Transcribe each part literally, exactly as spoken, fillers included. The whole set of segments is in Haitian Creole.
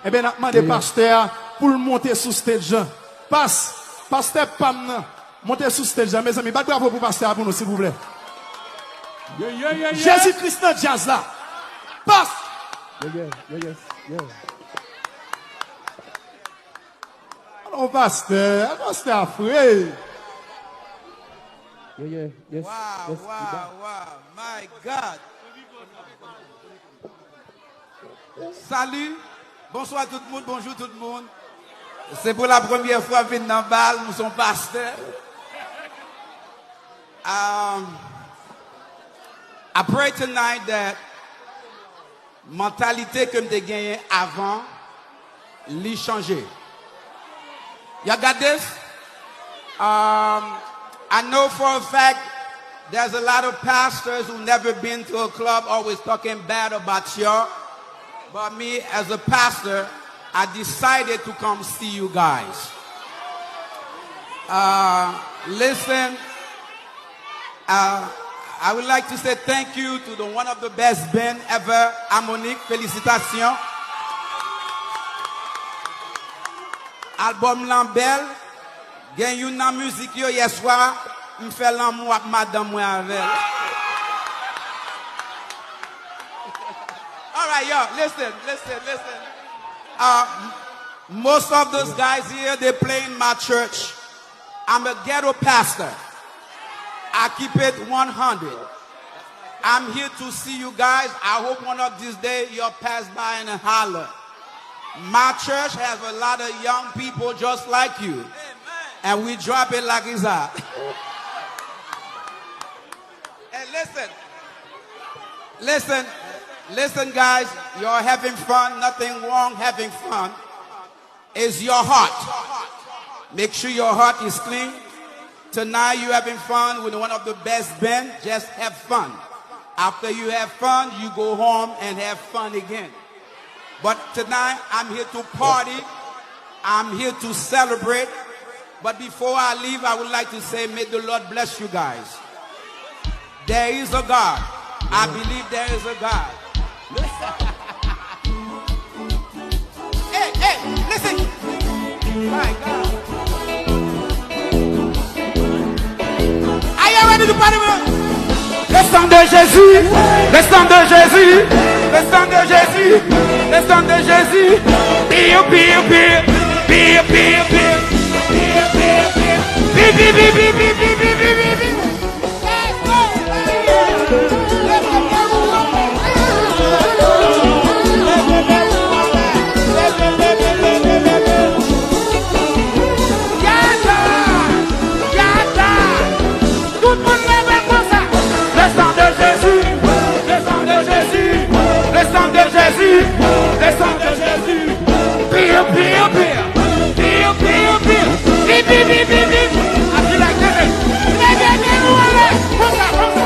Ebyen, n ap mande pastè a pou l monte sou stage lan. Pas, pastè pa m nan, monte sou stage lan. Mezanmi, bat bravo pou pastè a pou nou, silvouplè. Jezi Kris nan djaz la. Pas! Alon, pastè, pastè a fre. Wow, wow, wow. My God. Salut. Bonsoir tout moun, bonjou tout moun. Se pou la premyè fwa m vin nan bal, m se yon pastè. Um, I pray tonight that mantalite ke m te genyen avan, li chanje. Y'all got this? Um, I know for a fact there's a lot of pastors who never been to a club always talking bad about y'all. But me, as a pastor, I decided to come see you guys. Uh, listen, uh, I would like to say thank you to the one of the best band ever, Harmonic. Felisitasyon. Album lan bèl. Gen youn nan mizik yo, yèswa, m fè lanmou ak madanm mwen avè l. All right, yo, listen, listen, listen. Uh, m- most of those guys here, they play in my church. I'm a ghetto pastor. I keep it one hundred. I'm here to see you guys. I hope one of these days you'll pass by and holler. My church has a lot of young people just like you. And we drop it like it's hot. Hey, listen. Listen. Listen, guys. You're having fun. Nothing wrong having fun. Is your heart. Make sure your heart is clean. Tonight you having fun with one of the best band. Just have fun. After you have fun, you go home and have fun again. But tonight I'm here to party. I'm here to celebrate. But before I leave, I would like to say, may the Lord bless you guys. There is a God. I believe there is a God. Hey, hey, listen. My God. Are you ready to party with us? Le sang de Jésus, le sang de Jésus, le sang de Jésus, le sang de Jésus. Piu, piu, piu, piu, piu, piu. Pi, pi, pi. Yata! Yata! Tout moun leve konsa. Le sang de Jésus, le sang de Jésus, le sang de Jésus, le sang de Jésus. Piu, piu, piu. Piu, piu, piu. Pi, pi, pi, pi, pi. Api la gade. Leve men nou anlè. Konsa, konsa.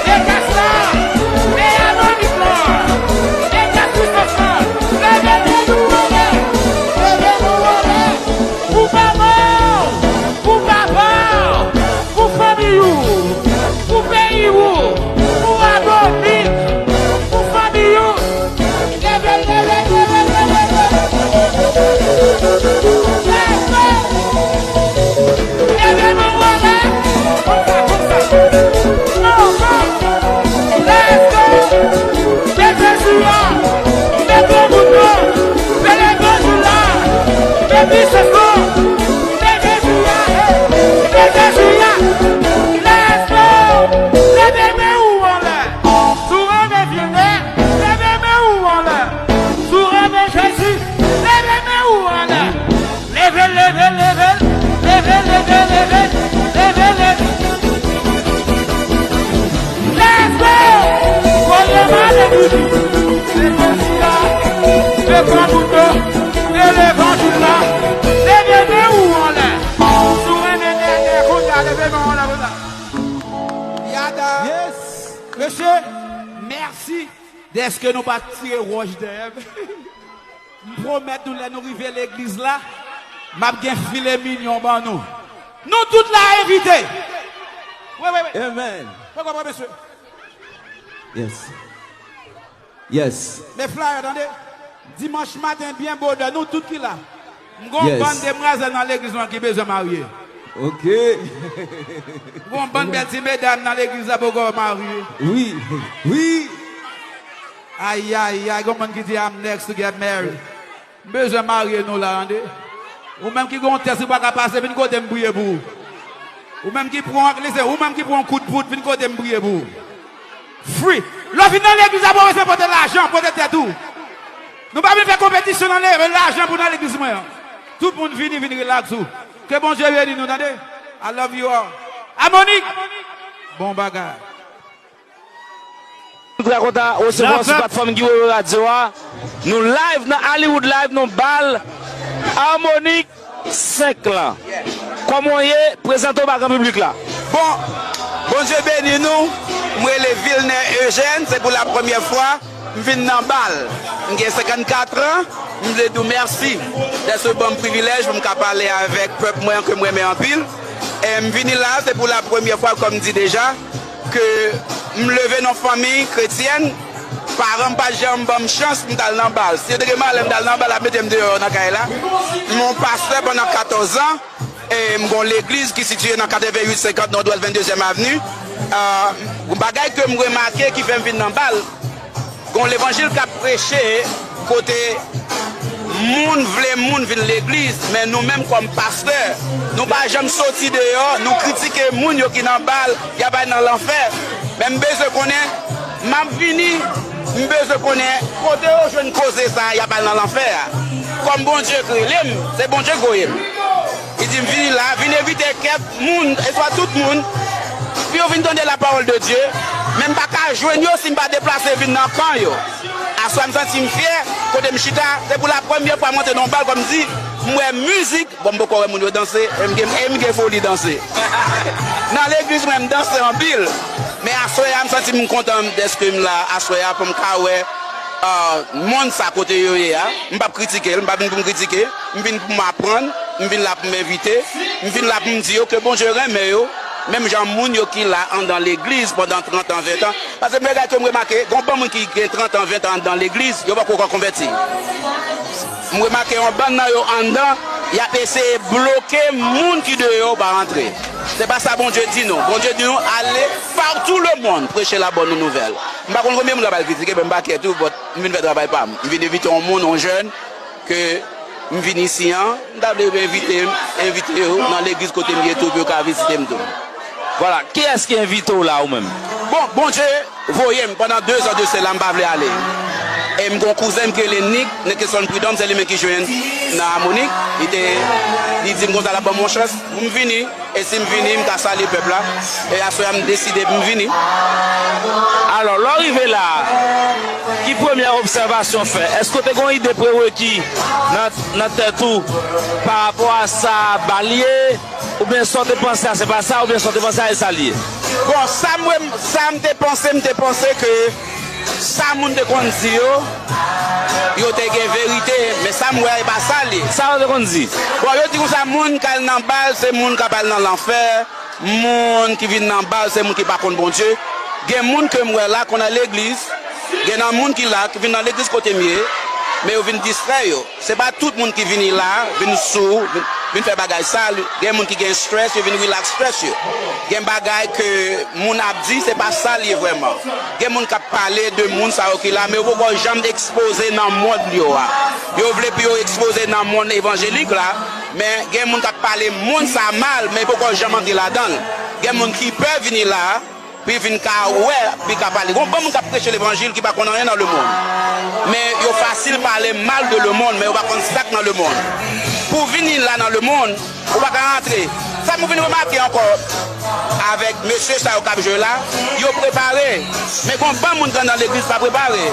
Degaj sa. E anonik la. Degaj pisans la. Leve men nou anlè. Leve nou anlè. Pou papa w. Pou papa w. Pou fanmi w. Pou peyi w, pou Adonik, pou fanmi w. Leve, leve, leve, leve, leve. Leve. Leve men w anlè. Konsa, konsa. Non, non. Let's go. Leve jou a. Leve moun yo. Leve jou la. Leve se fò. Leve jou a. Leve jou a. Let's go! Leve men ou anlè. Si w renmen vye nè, leve men ou anlè. Si w renmen Jezi, leve men ou anlè. Leve, leve, leve, leve, leve, leve, leve, leve. Let's go! Voye m ale Bondye. Leve sila, leve moun yo, leve levanjil la. Leve men ou anlè. Si w renmen nènè, kounye a, leve men w anlè konsa. Yada. Yes. Mesye, mèsi dèske nou pa t tire wòch dèyè m. M pwomèt nou, lè nou rive legliz la, m ap gen filè minyon ban nou. Nou tout la envite. Wi, wi, wi. Amen. Wi, wi, wi, mesye. Yes. Yes. Men flyer, tande. Dimanch maten, byen bonè, nou tout ki la. M gon Yes. bann demwazèl nan legliz mwen ki bezwen marye. Ok. M gon bann bèl ti medam nan legliz la poko marye. Wi. Wi. Ayayay, gon moun ki di, "I'm next to get married." M bezwen marye nou la, tande. Ou menm ki gon tès ou pa ka pase, vin kote m priye pou ou. Ou menm ki pran, listen, ou menm ki pran kout poud, vin kote m priye pou ou. Free. Lè w vin nan legliz la, pa bezwen pote lajan, pote tèt ou. Nou pa vin fè konpetisyon nan leve lajan pou nan legliz mwen an. Tout moun vini, vin relax ou. Ke Bondye beni nou, tande. I love you all. Harmonik. Bon bagay. Nou trè kontan resevwa w sou platfòm Guerrero Radio a. Nou live nan Hollywood Live, nan bal Harmonik senk lan. Kòman w ye? Prezante w ba gran piblik la. Bon, Bondye beni nou. M rele Vilner Eugène, se pou la premyè fwa m vin nan bal. M gen senkannkat an, m vle di w mèsi dèske w ban m privilèj pou m ka pale avèk pèp mwen ke m renmen anpil. E m vini la, se pou la premyè fwa, kòm m di deja, ke m leve nan fanmi kretyèn. Paran m pa t janm ban m chans pou m t al nan bal. Si yo te gen malè m t al nan bal, y ap mete m deyò nan kay la. M yon pastè pandan katòz an. E m gon legliz ki sitiye nan katreven uit senkant Nòdwès venndezyèm Avni. Ah, yon bagay ke m remake ki fè m vin nan bal, gon levanjil k ap preche kote moun vle moun vin legliz, men nou menm kòm pastè, nou pa janm soti deyò, nou kritike moun yo ki nan bal, y ap al nan lanfè. Men m bezwen konnen, m ap vini, m bezwen konnen kote yo jwenn koze sa a, y ap al nan lanfè a. Kòm Bondye k rele m, se Bondye k voye m. Li di m vini la, vin envite kèk moun, e swa tout moun, pou yo vin tande lapawòl de Dye, men m pa ka jwenn yo si m pa deplase vin nan kan yo. Aswè a m santi m fyè, kote m chita, se pou la premyè fwa m rantre nan yon bal, kòm m di, m wè mizik, bon, m poko wè moun yo danse, e m gen, e m gen foli danse. Nan legliz mwen, m danse anpil, men aswè a, m santi m kontan dèske m la, aswè a, pou m ka wè, ah, mond sa kote yo ye a. M p ap kritike l, m pa vin pou m kritike, m vin pou m aprann, m vin la pou m envite, m vin la pou m di yo ke Bondye renmen yo, menm jan moun yo ki la anndan legliz pandan trant an, ven an. Paske m gen bagay ke m remake, gon bann moun ki gen trant an, ven an anndan legliz, yo poko konvèti. M remake yon bann nan yo anndan, y ap eseye bloke moun ki deyò pa rantre. Se pa sa Bondye di nou. Bondye di nou, allez partout le monde, prêcher la bonne nouvelle. M pa konn konbyen moun k ap al kritike, men m pa kè tou, but m vin fè travay pa m. M vin envite yon moun, yon jèn, ke m vin isi an, m ta vle yo envite m, envite yo nan legliz kote m ye tou, pou yo ka vizite m tou. Vwala, kiyès ki envite w la ou menm? Bon, Bondye voye m pandan de zan de sela, m pa vle ale. E m gon kouzen m ki rele Nick, Nickerson Prud'homme, se li menm ki jwenn nan Harmonik. Li te, li di m konsa l ap ban m yon chans pou m vini. E si m vini, m ka salye pèp la. E aswè a, m deside pou m vini. Alò, lè w rive la a, ki premyè obsèvasyon w fè? Èske w te gen yon ide preweki nan, nan tèt ou pa rapò a sa bal ye? Oubyen sa w te panse a, se pa sa, oubyen sa w te panse a, e sa l ye? Bon, sa m, sa m te panse, m te panse ke sa moun te konn di yo, yo te gen verite, men sa m wè, e pa sa l ye. Sa yo te konn di? Bon, yo di konsa, moun k al nan bal, se moun k ap al nan lanfè, moun ki vin nan bal, se moun ki pa konn Bondye. Gen moun ke m wè la, konn al legliz, gen nan moun ki la, ki vin nan legliz kote m ye, men yo vin distrè yo. Se pa tout moun ki vini la, vin sou, vin, vin fè bagay sal. Gen moun ki gen strès, yo vin relax strès yo. Gen bagay ke moun ap di, se pa sa l ye vrèman. Gen moun k ap pale de moun sa yo ki la, men yo poko janm ekspoze nan mond yo a. Yo vle pou yo ekspoze nan mond evanjelik la, men gen moun k ap pale mond sa mal, men yo poko janm antre ladan l. Gen moun ki pè vini la, pou l vin ka wè, pou l ka pale. Gon bann moun k ap preche levanjil ki pa konn anyen nan lemonn. Men yo fasil pale mal de lemonn, men yo pa konn sa k nan lemonn. Pou w vini la nan lemonn, ou pa ka rantre. Sa m vin remake ankò, avèk mesye sa yo k ap jwe la, yo prepare. Men gon bann moun k anndan legliz pa prepare.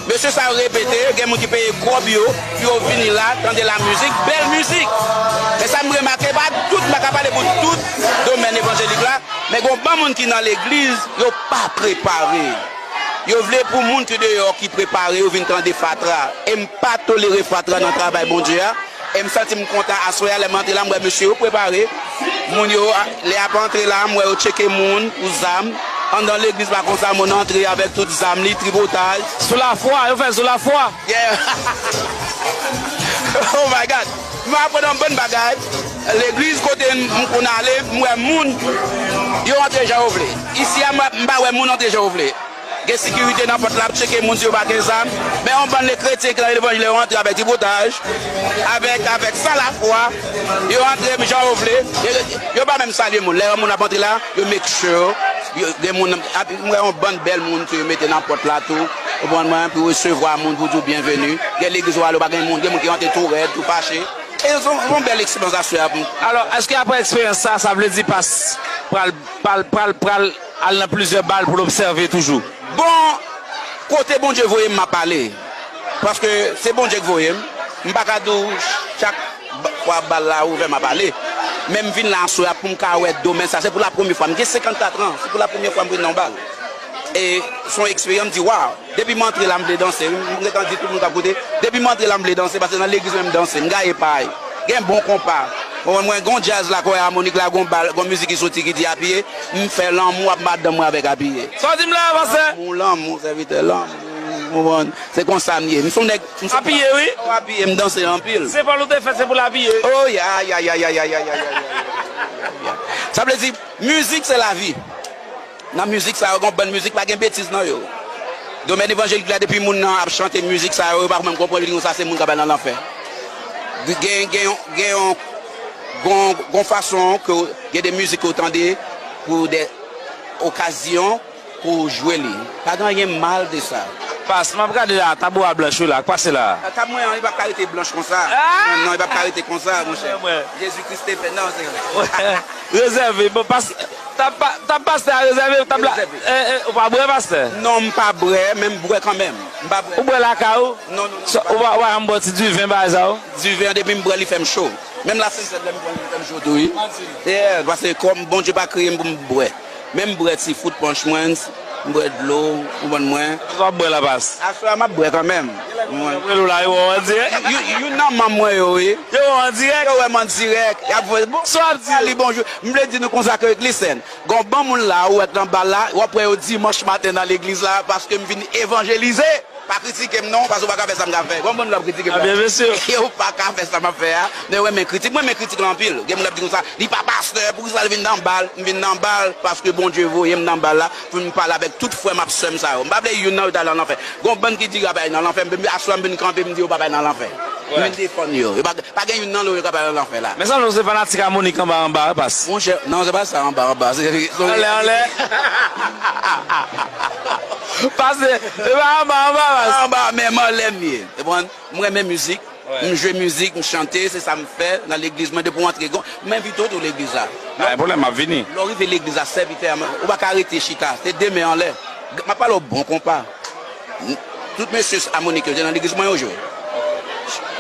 Mesye sa yo repete, gen moun ki peye kòb yo, pou yo vini la, tande la mizik, bèl mizik. Men sa m remake, pa tout, m pa ka pale pou tout domèn evanjelik la, men gon bann moun ki nan legliz, yo pa prepare. Yo vle pou moun ki deyò ki prepare yo vin tande fatra. E m pa tolere fatra nan travay Bondye a. E m santi m kontan aswè a, lè m antre la, m wè mesye yo prepare. Moun yo, lè y ap antre la, m wè yo tcheke moun pou zam. Anndan legliz la konsa, moun antre avèk tout zam li, tripotaj. Sou lafwa, yo fè l sou lafwa. Yeah. Oh my God. M aprann yon bann bagay. Legliz kote m, m konn ale, m wè moun, yo antre jan yo vle. Isi a, m, m pa wè moun antre jan yo vle. Gen sekirite nan pòt la, ap tcheke moun si yo pa gen zam. Men yon bann le kretyen ki nan levanjil, yo antre avèk tripotaj, avèk, avèk san lafwa, yo antre jan yo vle. Yo, yo pa menm salye moun. Lè yon moun ap antre la, yo make sure, yo, gen moun, ap, m wè yon bann bèl moun ke yo mete nan pòt la tou. Ou konprann mwen, pou resevwa moun, pou di w byenveni. Gen legliz ou ale, ou pa gen moun, gen moun ki antre tou rèd, tou fache. E se yon, se yon bèl eksperyans aswè a pou m. Alò, èske apre eksperyans sa, sa vle di pas pral, pral, pral, pral al nan plizyè bal pou l obsève toujou? Bon, kote Bondye voye m, m ap ale. Paske se Bondye ki voye m. M pa ka di w chak ba-, fwa bal la ouvè, m ap ale. Men m vin la aswè a pou m ka wè domèn sa. Se pou la premye fwa. M gen senkannkat an. Se pou la premye fwa m vin nan yon bal. E se yon eksperyans, m di, waw. Depi m antre la, m vle danse. M gentan di tout moun k ap koute. Depi m antre la, m vle danse, paske nan legliz mwen, m danse. M gaye pay. Gen bon konpa. Ou konprann mwen, gon djaz la, kwaya amonik la, gon bal, gon mizik ki soti ki di apiye. M fè lanmou ak madanm mwen avèk apiye. Sa w di m la, pastè? Lanmou, lanmou, sèvitè, lanmou. Ou konprann? Se konsa m ye. M se yon nèg, m se apiye, wi. Ou apiye, m danse anpil. Se pa l ou te fè, se pou l apiye. Oh, ya, ya, ya. Sa vle di, mizik se lavi. Nan mizik sa yo, gen yon bann mizik pa gen betiz nan yo. Domèn evanjelik la, depi moun nan ap chante mizik sa yo, yo pa menm konprann, yo di konsa se moun k ap al nan lanfè. Gen, gen yon, gen yon, gon, gon fason ke w, gen de mizik ke w tande pou de okazyon pou w jwe li. Pa gen anyen mal de sa. Pas, m ap gade la, tablo a blanch wi la, k pase la. Tab mwen an, li p ap ka rete blanch konsa. Ah! Non, li p ap ka rete konsa, monchè. Jezi Kris te fè, non, se rezève. Bon, pas, Tab pa, tab pastè a rezève, tab la, eh, eh, ou pa bwè, pastè? Non, m pa bwè, men m bwè kanmenm. M pa bwè. Ou bwè lakay ou? Non, non, non. Ou pa, ou pa janm bwè ti diven bagay sa yo? Diven an, depi m bwè, li fè m cho. Menm la Sent Sèn, lè m bwè, li fè m cho tou, wi. Yeah, paske kòm Bondye pa kreye m pou m bwè. Men m bwè ti fout panch mwen, m bwè dlo, ou konprann mwen. Sa w ap bwè la, pas? Aswè a, m ap bwè kanmenm. Ou konprann? Yo wè w an dirèk. Youn nan manm mwen yo, wi. Yo wè w an dirèk. Yo wè m an dirèk. Y ap voye, bon, sa w ap di? Sali, bonjou. M vle di nou konsa ke, listen, gon bon moun la, ou wè k nan bal la, w ap wè yo dimanch maten nan legliz la, paske m vin evanjelize. Pa kritike m non, paske w pa ka fè sa m ka fè. Gon bon moun la ap kritike m la. Ah, bien sûr. Ou pa ka fè sa m ap fè a. Men w renmen kritik, mwen renmen kritik la anpil. Gen moun ap di konsa, li pa pastè, poukisa l vin nan bal? M vin nan bal, paske Bondye voye m nan bal la, pou m pale avèk tout frè m ak sè m sa yo. M pa vle youn nan yo ta nan lanfè. Gon bann ki di y ap al nan lanfè, men aswè m vin kanpe, m di yo p ap al nan lanfè. M vin defann yo. Yo pa Pa gen youn nan yo k ap al nan lanfè la. Men sanble se fanatik Amonik anba anba, pas. Monchè, non, se pa sa anba anba. Se, se, anlè, anlè. Pas, se pa anba anba, pas. Anba, men m anlè m ye. Ou konprann? Mwen renmen mizik. M jwe mizik, m chante, se sa m fè nan legliz mwen depi w antre. Gon, m envite w tou legliz la. Pa gen pwoblèm, m ap vini. Lè w rive legliz la, sèvitè a, ou pa ka rete chita. Se de men anlè. M ap pale w bon konpa. Tout mesye Amonik yo te nan legliz mwen yo jwe.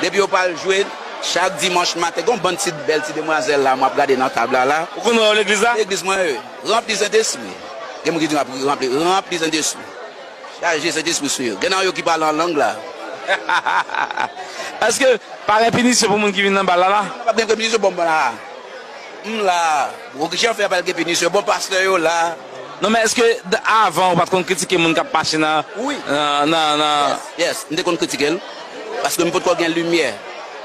Depi yo pral jwe, chak dimanch maten, gon bann ti bèl ti demwazèl la, m ap gade nan tab la la. Ou konn wè yo legliz la? Legliz mwen yo. Ranpli Sentespri. Gen moun ki di m ap ranpli, ranpli Sentespri. Chaje Sentespri sou yo. Gen nan yo ki pale an lang la. Èske pa gen pinisyon pou moun ki vin nan bal la la? Pa gen pinisyon pou mwen la. M la. Ou ki jan fè pa gen pinisyon. Bon, pastè yo la. Non, men èske d-, avan ou pa t konn kritike moun k ap mache nan, wi, nan, nan, nan... Yes, yes, m te konn kritike l. Paske m potko gen limyè.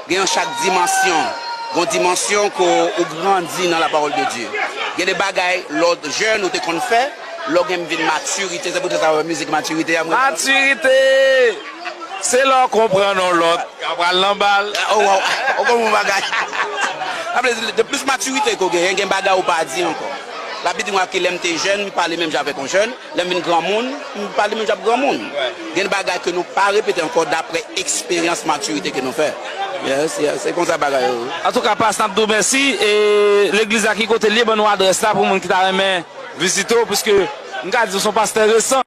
Gen yon chak dimansyon. Gon dimansyon ke w grandi nan la parole de Dieu. Gen de bagay lè w t jèn ou te konn fè, lè w gen vin matirite, se poutèt sa w wè mizik matirite a mwen. Matirite! Se lè w konprann yon lòt, w ap pral nan bal. Ou, ou, ou konn yon bagay. Sa vle di, de plis matirite ke w genyen, gen bagay ou pa di ankò. L ap di mwen ke lè m te jèn, m pale menm jan avèk yon jèn. Lè m vin granmoun, m pale menm jan ak granmoun. Gen bagay ke nou pa repete ankò daprè eksperyans, matirite ke nou fè. Yes, yes, se konsa bagay yo. Antouka, pas, n ap di w mèsi. E legliz la ki kote l ye, ban nou adrès la pou moun ki ta renmen vizite w, piske m ka di w se yon pastè resan.